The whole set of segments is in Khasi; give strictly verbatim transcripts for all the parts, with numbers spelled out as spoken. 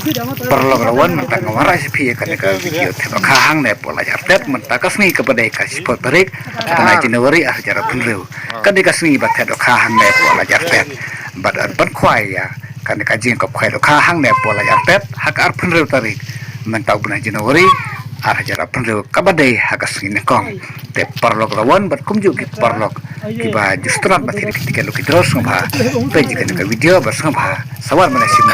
Paralok la wan, mynta nga wanrah sha phi ïa kane ka video thep dohkha hangne hapoh Laitartet, mynta ka sngi kaba dei ka shiphew tarik ka bnai January ar hajar arphew hynriew. Ka dei ka sngi ba thep dohkha hangne hapoh Laitartet. Bad ban khwai ïa kane ka jingkhwai dohkha hangne hapoh Laitartet ha ka arphew hynriew tarik mynta u bnai January ar hajar arphew hynriew kaba dei ha ka sngi nyngkong. Te paralok la wan bad kumjuh ki paralok kiba ju sngewtynnat ban thied ki tiket lucky draw sngewbha peit ïa kane ka video bad sngewbha sa wan ban ïa shim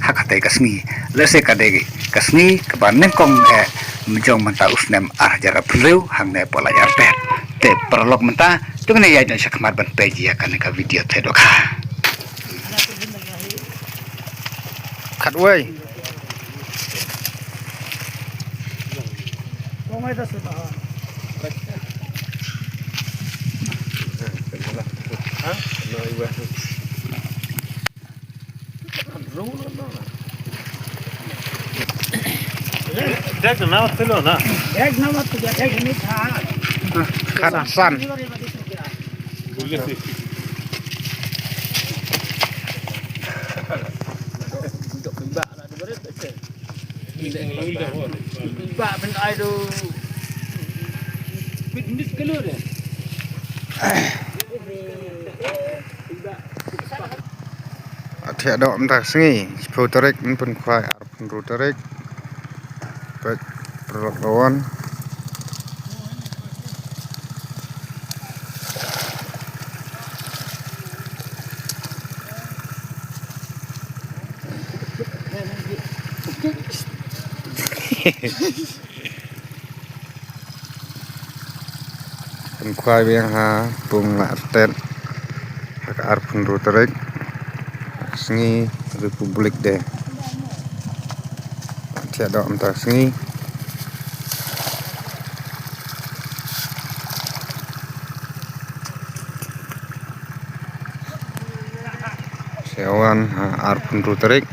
ha katei ka sngi. Lehse ka dei ka sngi kaba nyngkong eh mynjong mynta u snem ar hajar arphew hynriew hangne hapoh Laitartet. Te paralok mynta to ngin ïaid noh shakhmat ban peit ïa kane ka video thep dohkha. Khatwei. Khatsan. Thiah doh mynta ka sngi, shiphew tarik mynta ka sngi, ar phew hynriew tarik. Peit, paralok la wan. Pynkhwai biang ha pung Laitartet ha ka ar phew hynriew tarik, sngi Republic Day. Thiah doh mynta ka sngi. Sa wan ha ar phew hynriew tarik.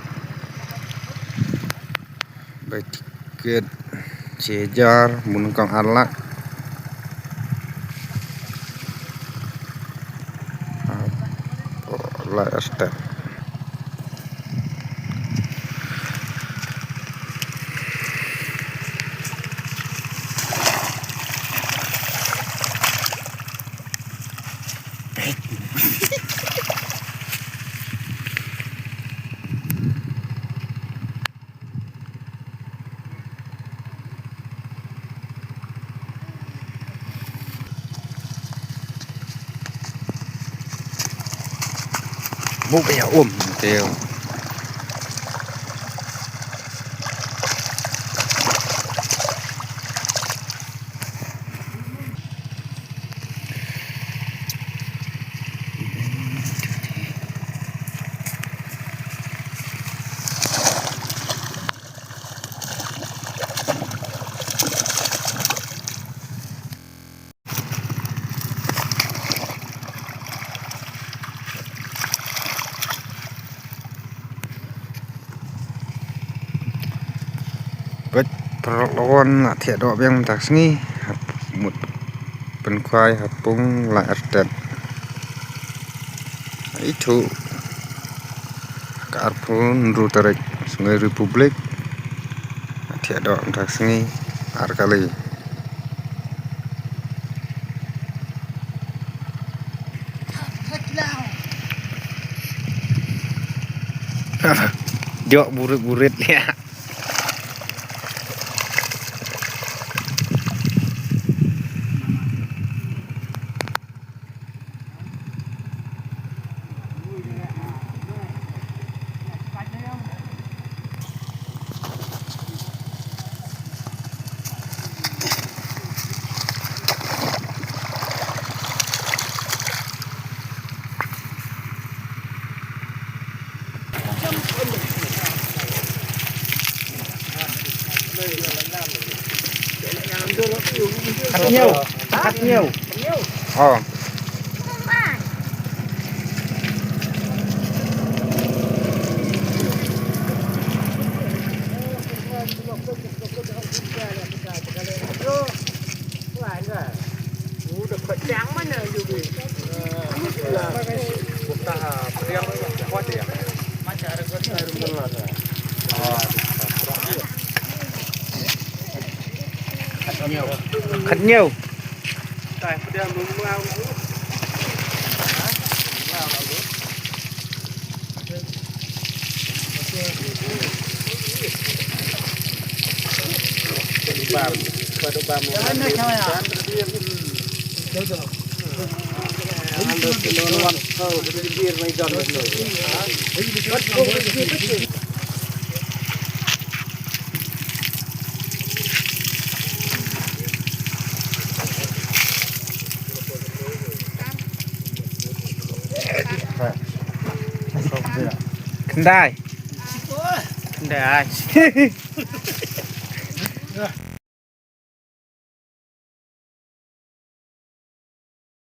Bai tiket shi hajar, bun kong ar lak. Hapoh Laitartet. Buk ïa um, teo. Peit, paralok la wan, la thiah doh biang mynta ka sngi, hap mut pynkhwai ha pung Laitartet. Ithuh ka ar phew hynriew tarik, sngi Republic. Thiah doh mynta ka sngi ar kali. Jok burit-burit ïa. Khat hynñiew. Khat hynñiew. Oh. Khat ñiew. Khyndai. Khyndai.